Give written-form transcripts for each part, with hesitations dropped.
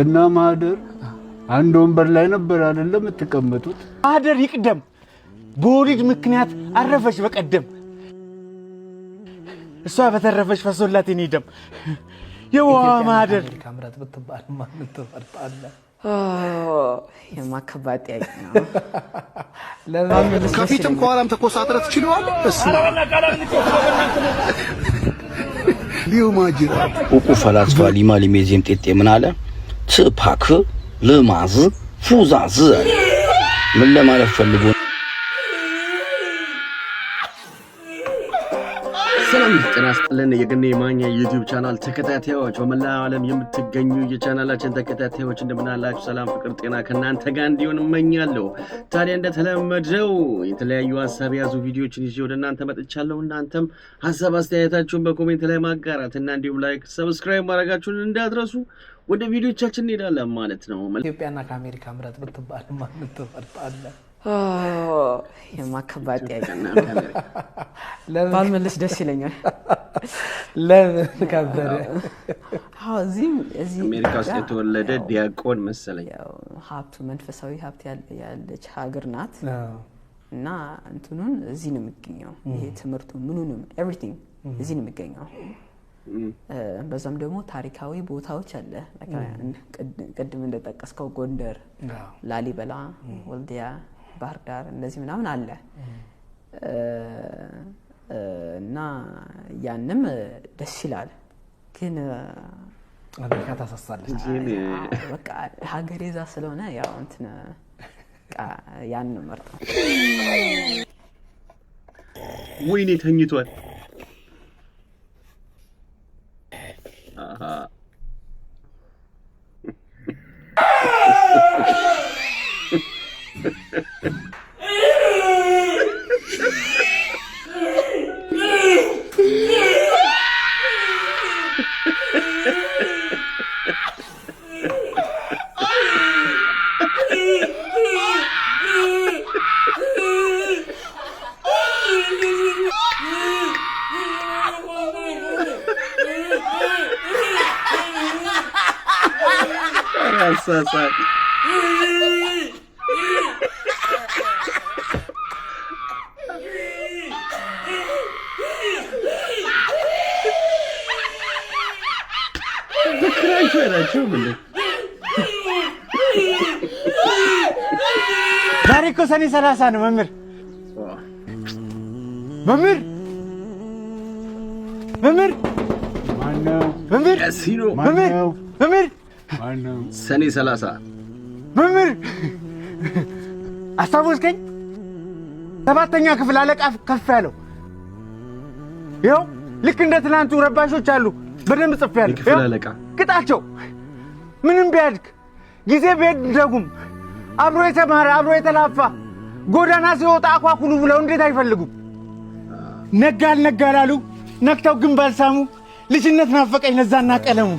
እና ማህደር አንድ ወንበር ላይ ነበር አይደለም የምትቀመጡት? ማህደር ይቅደም። በወሊድ ምክንያት አረፈች በቀደም። እሷ በተረፈች ፈሶላት የኔ ደም። የዋ ማህደር። አሜሪካ ምረጥ ብትባል ማንን ትመርጣለህ? የማ ከባድ ጥያቄ ነው። ለምን? ከፊትም ከኋላም ተኮሳትረህ ትችለዋለህ። በስመ አብ ሊዮ ማጅራት እውቁ ፈላስፋ ሊማ ሊሜዚየም ጤጤ ምን አለ? ትፓክ ልማዝ ፉዛዝ አለ። ምን ለማለት ፈልጎ? ሰላም ጤና ይስጥልን። የገኔ ማኛ YouTube channel ተከታታዮች፣ በመላው ዓለም የምትገኙ የቻናላችን ተከታታዮች እንደምን አላችሁ? ሰላም፣ ፍቅር፣ ጤና ከእናንተ ጋር እንዲሆን እመኛለሁ። ታዲያ እንደተለመደው የተለያዩ ሀሳብ የያዙ ቪዲዮችን ይዤ ወደ እናንተ መጥቻለሁ። እናንተም ሀሳብ አስተያየታችሁን በ comment ላይ ማጋራት እና እንዲሁም like፣ subscribe ማድረጋችሁን እንዳትረሱ። ወደ ቪዲዮቻችን እንሄዳለን ማለት ነው። ኢትዮጵያና ከአሜሪካ ምረጥ ብትባል ማንን ትመርጣለህ? የማ ከባድ ጥያቄ ነው። ለምን? ባልመለስ ደስ ይለኛል። ለምን ከበደ? አዎ፣ እዚህም እዚህ አሜሪካ ውስጥ ኢትዮጵያ የተወለደ ያው ዲያቆን መሰለኝ። ያው ሀብቱ መንፈሳዊ ሀብት ያለች ሀገር ናት እና እንትኑን እዚህ ነው የሚገኘው። ይሄ ትምህርቱ ምኑንም everything እዚህ ነው የሚገኘው። በዛም ደግሞ ታሪካዊ ቦታዎች አለ። ቅድም እንደጠቀስከው ጎንደር፣ ላሊበላ፣ ወልዲያ፣ ባህር ዳር እንደዚህ ምናምን አለ እና ያንም ደስ ይላል። ግን አሜሪካ ታሳሳለች። በቃ ሀገሬ እዛ ስለሆነ ያው እንትን በቃ ያን ነው መርጠው። ወይኔ ተኝቷል። አሃ። አሳሳቅ። በክራንቹ አይናቸውም እንዴ? ዛሬ እኮ ሰኔ 30 ነው መምህር። መምህር፣ መምህር። ማነው? መምህር። ያሲኖ። መምህር። ማነው? መምህር። ማነው? ሰኔ 30። መምህር፣ አስታወስከኝ? ሰባተኛ ክፍል አለቃ ከፍ ያለው። ይኸው ልክ እንደ ትናንቱ ረባሾች አሉ። በደንብ ጽፌያለሁ። የክፍል ይኸው አለቃ። ቅጣቸው። ምንም ቢያድግ ጊዜ ቢሄድ ደጉም አብሮ የተማረ አብሮ የተላፋ ጎዳና ሲወጣ አኳኩሉ ብለው እንዴት አይፈልጉም? ነጋ አልነጋ ላሉ ነክተው ግን ባልሳሙ ልጅነት ናፈቀኝ ለዛና ቀለሙ።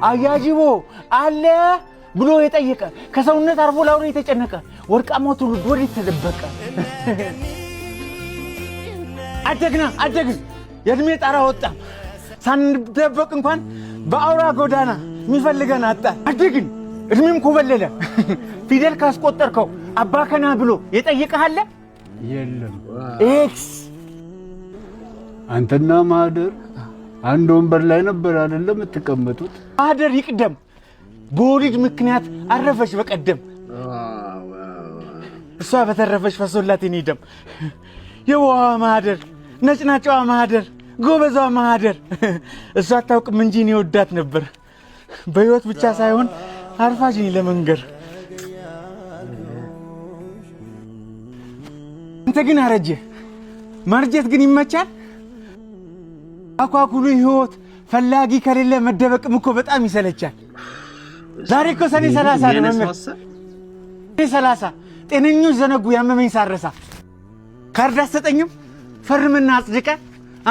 አያጅቦ አለ ብሎ የጠየቀ ከሰውነት አርፎ ላውሬ የተጨነቀ ወርቃማው ትውልድ ወዴት ተደበቀ? አደግና አደግን የእድሜ ጣራ ወጣ፣ ሳንደበቅ እንኳን በአውራ ጎዳና የሚፈልገን አጣ። አደግን እድሜም ኮበለለ። ፊደል ካስቆጠርከው አባከና ብሎ የጠየቀህ አለ? የለም። X። አንተና ማህደር አንድ ወንበር ላይ ነበር አይደለም የምትቀመጡት? ማህደር ይቅደም። በወሊድ ምክንያት አረፈች በቀደም። እሷ በተረፈች ፈሶላት የኔ ደም። የዋዋ ማህደር፣ ነጭናጫዋ ማህደር፣ ጎበዟ ማህደር። እሷ አታውቅም እንጂ እኔ ወዳት ነበር። በህይወት ብቻ ሳይሆን አርፋጅ ነኝ ለመንገር። አንተ ግን አረጀ። ማርጀት ግን ይመቻል። አኳኩሉ ህይወት ፈላጊ ከሌለ መደበቅም እኮ በጣም ይሰለቻል። ዛሬ እኮ ሰኔ 30 ነው መምህር። ሰኔ 30 ጤነኞች ዘነጉ ያመመኝ ሳረሳ። ካርድ አትሰጠኝም? ፈርምና አጽድቀ።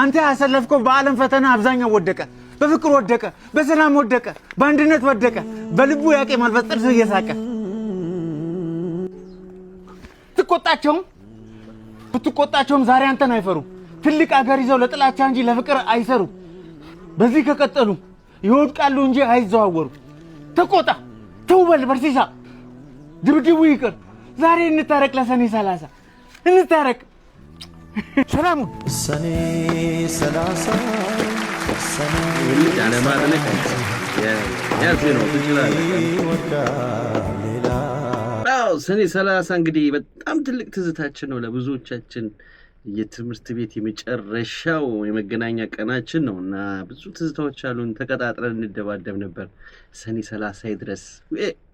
አንተ ያሰለፍከው በዓለም ፈተና አብዛኛው ወደቀ። በፍቅር ወደቀ፣ በሰላም ወደቀ፣ በአንድነት ወደቀ። በልቡ ያቄማል በጥርሱ እየሳቀ። ትቆጣቸውም ብትቆጣቸውም ዛሬ አንተን አይፈሩም። ትልቅ አገር ይዘው ለጥላቻ እንጂ ለፍቅር አይሰሩም። በዚህ ከቀጠሉ ይወድቃሉ እንጂ አይዘዋወሩ። ተቆጣ፣ ተውበል በርሲሳ፣ ድብድቡ ይቅር። ዛሬ እንታረቅ፣ ለሰኔ 30 እንታረቅ። ሰላሙን ሰኔ 30 ሰኔ ይህን ልጅ አለማድነቅ አይቻልም። ያዝ ነው፣ ትችላለህ። ሌላ አዎ፣ ሰኔ 30 እንግዲህ በጣም ትልቅ ትዝታችን ነው ለብዙዎቻችን። የትምህርት ቤት የመጨረሻው የመገናኛ ቀናችን ነው እና ብዙ ትዝታዎች አሉን። ተቀጣጥረን እንደባደብ ነበር። ሰኔ 30 ድረስ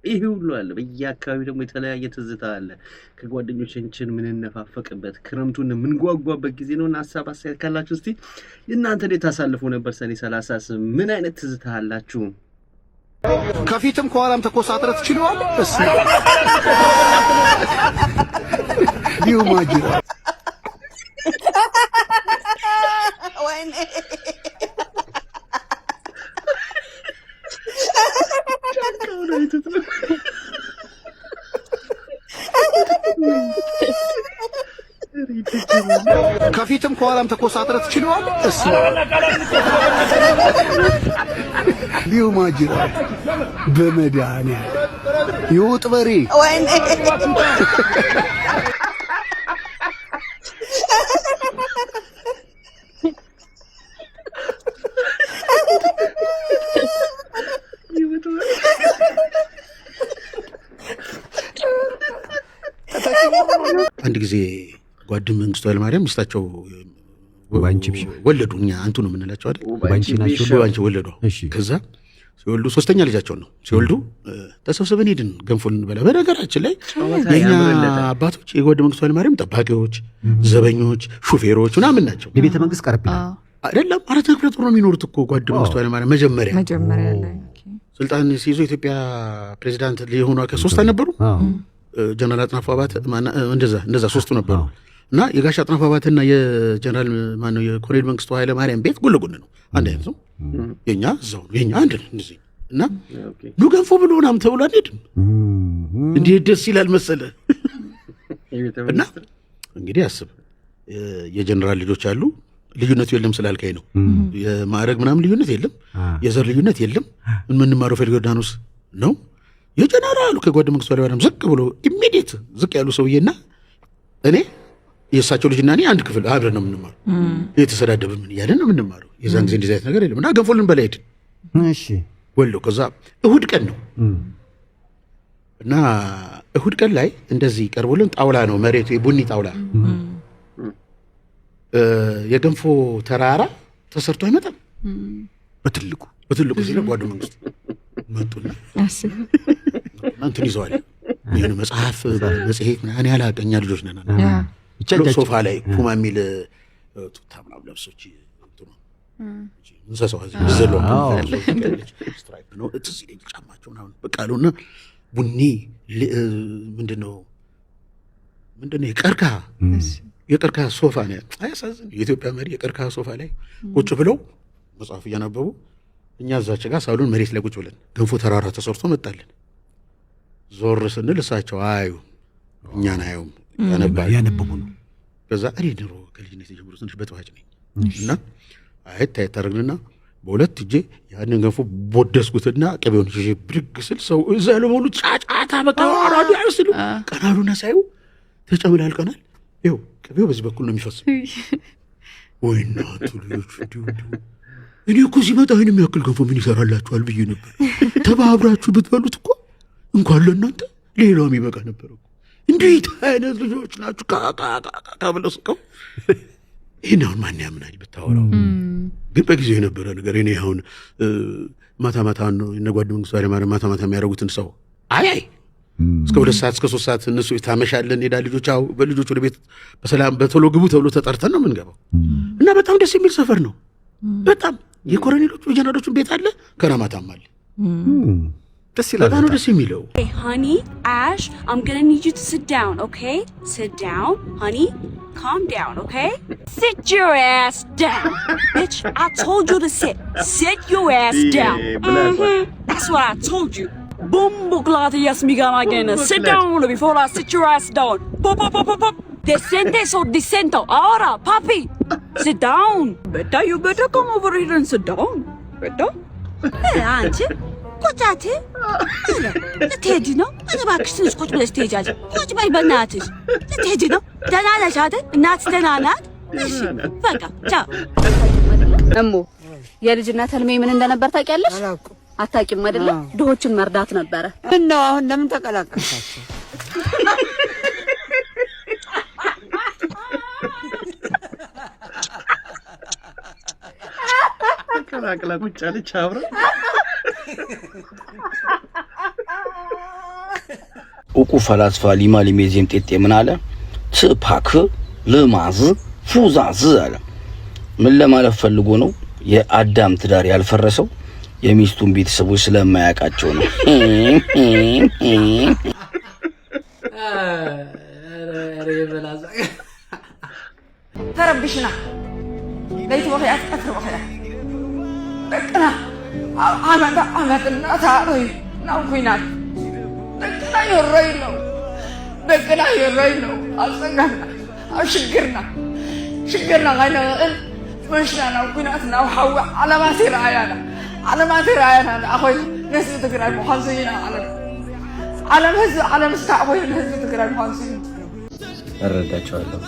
ይህ ሁሉ አለ። በየአካባቢው ደግሞ የተለያየ ትዝታ አለ። ከጓደኞቻችን የምንነፋፈቅበት፣ ክረምቱን የምንጓጓበት ጊዜ ነው እና ሀሳብ አስተያየት ካላችሁ እስቲ እናንተ እንዴት ታሳልፉ ነበር? ሰኔ 30 ምን አይነት ትዝታ አላችሁ? ከፊትም ከኋላም ተኮሳትረህ ትችለዋለህ። በስመ አብ ሊዮ ማጅራት። ወይኔ። ጫካውን አይቶት ነው። ከፊትም ከኋላም ተኮሳትረህ ትችለዋለህ። በስመ አብ ሊዮ ማጅራት፣ በመድኃኒዓለም የወጥ በሬ። ወይኔ። አንድ ጊዜ ጓድ መንግስቱ ኃይለማርያም ሚስታቸው ወለዱ። እኛ አንቱ ነው የምንላቸው አይደል? ባንቺ ናቸው። ባንቺ ወለዱ። ከዛ ሲወልዱ ሶስተኛ ልጃቸውን ነው፣ ሲወልዱ ተሰብስበን ሄድን ገንፎ ልንበላ። በነገራችን ላይ ጨዋታ የኛ ያምርለታል። አባቶች የጓድ መንግስቱ ኃይለማርያም ጠባቂዎች፣ ዘበኞች፣ ሹፌሮች ምናምን ናቸው። የቤተ መንግስት ቀረብ ይላል። አይደለም፣ አራተኛ ክፍለ ጦር ነው የሚኖሩት እኮ ጓድ መንግስቱ ኃይለማርያም መጀመሪያ መጀመሪያ ላይ ስልጣን ሲይዙ የኢትዮጵያ ፕሬዚዳንት ሊሆኑ ከሶስት አልነበሩ? ጀነራል አጥናፉ አባተ እንደዛ እንደዛ ሶስቱ ነበሩ። እና የጋሽ አጥናፉ አባተና የጀነራል ማነው የኮሎኔል መንግስቱ ኃይለማርያም ቤት ጎን ለጎን ነው። አንድ አይነት ነው። የኛ እዛው ነው። የኛ አንድ ነው። እንደዚህ እና ኑ ገንፎ ብሎ ምናምን ተብሎ አንሄድም። እንዴት ደስ ይላል መሰለ። የቤተ እና መንግስት እንግዲህ አስብ፣ የጀነራል ልጆች አሉ። ልዩነቱ የለም ስላልከኝ ነው። የማዕረግ ምናምን ልዩነት የለም። የዘር ልዩነት የለም። የምንማረው ፌልግ ዮርዳኖስ ነው። የጀነራሉ ከጓድ መንግስቱ ኃይለማርያም ዝቅ ብሎ immediate ዝቅ ያሉ ሰውዬና እኔ የእሳቸው ልጅና እኔ አንድ ክፍል አብረን ነው የምንማረው። የተሰዳደብን ምን እያለን ነው የምንማረው። የዛን ጊዜ እንደዚህ አይነት ነገር የለም እና ገንፎ ልንበላ ሄድን ወሎ። ከዛ እሁድ ቀን ነው እና እሁድ ቀን ላይ እንደዚህ ቀርቦልን ጣውላ ነው መሬቱ፣ የቡኒ ጣውላ፣ የገንፎ ተራራ ተሰርቶ አይመጣም። በትልቁ። በትልቁ ሲለ ጓዱ መንግስቱ መጡና እንትን ይዘዋል፣ ይህን መጽሐፍ መጽሔት ምናምን፣ እኔ አላውቅም፣ እኛ ልጆች ነን። ብቻ እጃቸው ሶፋ ላይ ፑማ የሚል ቱታ ምናምን ለብሶች እንትኑ እንስሳዋ እዚህ ዘለዋ stripe ነው፣ ትዝ ይለኝ ጫማቸው ምናምን በቃ አሉና ቡኒ ምንድነው የቀርከሃ ሶፋ ነው። አያሳዝን? የኢትዮጵያ መሪ የቀርከሃ ሶፋ ላይ ቁጭ ብለው መጽሐፍ እያነበቡ፣ እኛ እዛች ጋር ሳሎን መሬት ላይ ቁጭ ብለን ገንፎ ተራራ ተሰርቶ መጣልን። ዞር ስንል እሳቸው አያዩ፣ እኛን አያዩም፣ ያነባሉ። ያነበቡ ነው። ከዛ እኔ ድሮ ከልጅነት ጀምሮ ትንሽ በጥባጭ ነኝ እና አየት አየት አደረግንና በሁለት እጄ ያንን ገንፎ ቦደስኩትና ቅቤውን ይዤ ብድግ ስል ሰው እዛ ያለው በሙሉ ጫጫታ በቃ አራዱ ሲሉ ቀናሉና ሳዩ ተጨምላልቀናል። ይኸው ቅቤው በዚህ በኩል ነው የሚፈስው። ወይ እናንተ ልጆች፣ እንዲሁ እንዲሁ እኔ እኮ ሲመጣ ይህን የሚያክል ገንፎ ምን ይሰራላችኋል ብዬ ነበር። ተባብራችሁ ብትበሉት እኮ እንኳን ለእናንተ ሌላውም ይበቃ ነበር እኮ። እንዴት አይነት ልጆች ናችሁ? ካካካካ ብለው ስቀው፣ ይህን አሁን ማን ያምናል ብታወራው? ግን በጊዜው የነበረ ነገር እኔ አሁን ማታ ማታ ነው እነ ጓድ መንግስቱ ኃይለማርያም ማታ ማታ የሚያደርጉትን ሰው አይ አይ እስከ 2 ሰዓት፣ እስከ 3 ሰዓት እነሱ ታመሻለን ሄዳ ልጆች፣ አዎ በልጆች ወደ ቤት በሰላም በቶሎ ግቡ ተብሎ ተጠርተን ነው የምንገባው። እና በጣም ደስ የሚል ሰፈር ነው። በጣም የኮሎኔሎቹ የጀነራሎቹን ቤት አለ፣ ከነማታም አለ። ደስ ይላል። በጣም ነው ደስ የሚለው። Hey, honey, Ash, I'm gonna need you to sit down, okay? Sit down, honey. Calm down, okay? Sit your ass down. Bitch, I told you to sit. Sit your ass down. That's what I told you. Bomboclaat, yes, me gonna again. Sit down before I sit your ass down. Pop, pop, pop, pop, pop. Decente so decento. Ahora, papi. Sit down. Better you better come over here and sit down. ዶ አንቺ ቁጫቴ ልትሄጂ ነው? ኧረ እባክሽ ትንሽ ቁጭ ብለሽ ትሄጃለሽ። ቁጭ በይ በእናትሽ። ልትሄጂ ነው? ደህና ነሽ አይደል? እናትሽ ደህና ናት? እሺ በቃ ቻው። እሞ የልጅነት ህልሜ ምን እንደነበር ታውቂያለሽ? አታውቂም አይደለ? ድሆችን መርዳት ነበረ። ምነው አሁን ለምን ተቀላቀልሻቸው? ተቀላቅላ ቁጭ አለች አብራ። እውቁ ፈላስፋ ሊማ ሊሜዚየም ጤጤ ምን አለ? ትፓክ ልማዝ ፉዛዝ አለ። ምን ለማለት ፈልጎ ነው? የአዳም ትዳር ያልፈረሰው የሚስቱን ቤተሰቦች ስለማያውቃቸው ነው። ተረቢሽና ለይቲ ወኺያ ቀትሪ ወኺያ ደቅና ኣብ ዓመት ዓመት እናተሃረዩ ናብ ኩናት ደቅና ይረዩ ኣለዉ፣ ደቅና ይረዩ ኣለዉ። ኣብ ፀገምና፣ ኣብ ሽግርና፣ ሽግርና ከይንኽእል መሽና ናብ ኩናት ናብ ሓዊ። ዓለማት ይረኣያና፣ ዓለማት ይረኣያና። ንኣኾይኑ ንህዝቢ ትግራይ ምዃን ስኢና። ዓለም፣ ዓለም፣ ህዝቢ ዓለም ስካዕ ኮይኑ ንህዝቢ ትግራይ ምዃን ስኢኑ። እረዳቸዋለሁ።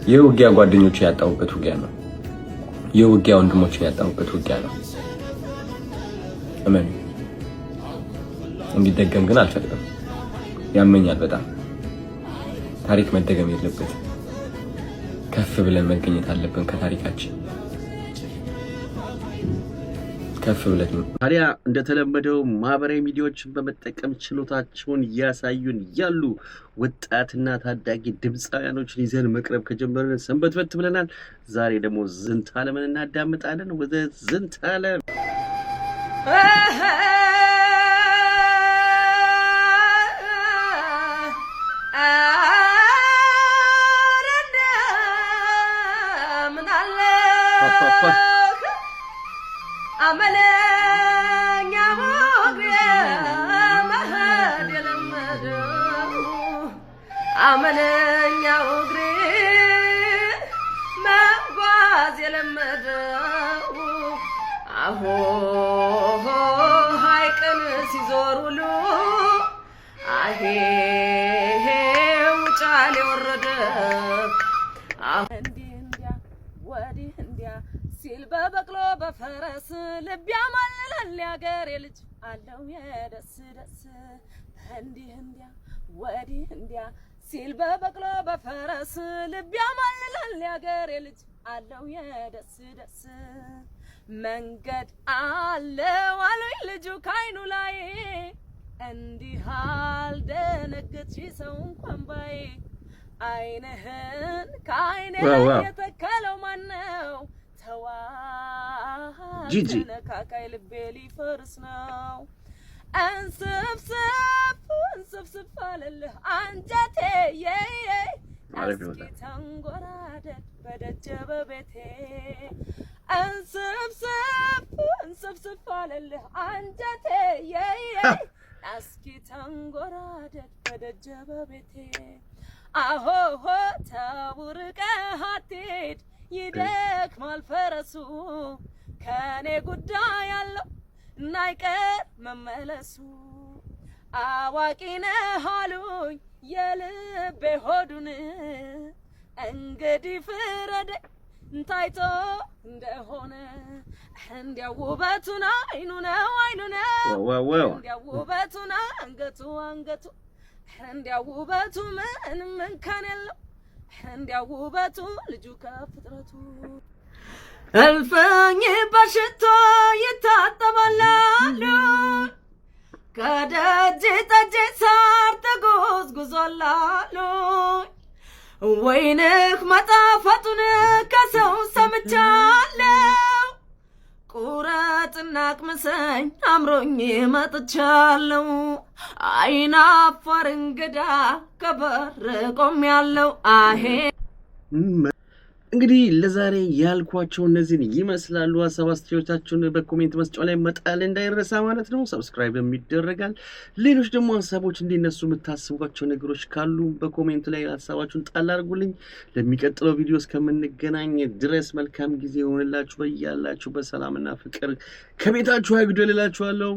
ይህ ውጊያ ጓደኞች ያጣሁበት ውጊያ ነው። ይህ ውጊያ ወንድሞችን ያጣሁበት ውጊያ ነው። እመኑ። እንዲደገም ግን አልፈቅድም። ያመኛል በጣም። ታሪክ መደገም የለበትም። ከፍ ብለን መገኘት አለብን። ከታሪካችን ከፍ ብለን። ታዲያ እንደተለመደው ማህበራዊ ሚዲያዎችን በመጠቀም ችሎታቸውን እያሳዩን ያሉ ወጣትና ታዳጊ ድምፃውያኖችን ይዘን መቅረብ ከጀመርን ሰንበትበት ብለናል። ዛሬ ደግሞ ዝንታለምን እናዳምጣለን። ወደ ዝንታለም። አመለኛ ወግሬ መሄድ የለመደው፣ አመለኛ እግሬ መጓዝ የለመደው፣ አሆ ሐይቅን ሲዞር ውሎ አሄ ውጫሌ ወረደ። እንዲህ እንዲያ ወዲህ እንዲያ ሲል በበቅሎ በፈረስ ልብ ያማልላል ያገሬ ልጅ አለው የደስ ደስ። እንዲህ እንዲያ ወዲህ እንዲያ ሲል በበቅሎ በፈረስ ልብ ያማልላል ያገሬ ልጅ አለው የደስ ደስ። መንገድ አለው አሉኝ ልጁ ካይኑ ላይ፣ እንዲህ አልደነግጥሽ ሰው እንኳን ባይ፣ አይንህን ከአይኔ ላይ የተከለው ማነው? ተዋ ጂጂ። ተነካካይ ልቤ ሊፈርስ ነው። እንስፍስፍ እንስፍስፍ አለልህ አንጀቴ የየ አሪፍ እስኪ ይወጣል። ተንጎራደድ በደጀ በቤቴ። እንስፍስፍ እንስፍስፍ አለልህ አንጀቴ የየ እስኪ ተንጎራደድ በደጀ በቤቴ። አሆሆ ተውርቀህ አትሂድ ይደክማል ፈረሱ፣ ከኔ ጉዳይ አለው እናይቀር መመለሱ። አዋቂ ነህ አሉኝ የልቤ ሆዱን፣ እንግዲህ ፍረደኝ ታይቶ እንደሆነ። እንዲያው ውበቱን አይኑ ነው አይኑ ነው። እንዲያው ውበቱን አንገቱ አንገቱ፣ እንዲያው ውበቱ ምንም እንከን የለው፣ እንዲያው ውበቱ ልጁ ከፍጥረቱ። እልፍኝ በሽቶ ይታጠባል አሉ፣ ከደጅ ጠጅ ሳር ተጎዝጉዟል አሉ። ወይንህ መጣፈጡን ከሰው ሰምቻለሁ፣ ቁረጥና አቅምሰኝ አምሮኝ መጥቻለሁ። አይናፋር እንግዳ ከበር ቆሜያለሁ አሄ። እንግዲህ ለዛሬ ያልኳቸው እነዚህን ይመስላሉ። ሀሳብ አስተያየቶቻችሁን በ comment መስጫው ላይ መጣል እንዳይረሳ ማለት ነው። Subscribe ይደረጋል። ሌሎች ደግሞ ሀሳቦች እንዲነሱ የምታስቧቸው ነገሮች ካሉ በ comment ላይ ሀሳባችሁን ጣል አድርጉልኝ። ለሚቀጥለው ቪዲዮ እስከምንገናኝ ድረስ መልካም ጊዜ ይሆንላችሁ። በያላችሁ በሰላምና ፍቅር ከቤታችሁ አይጉደል እላችኋለሁ።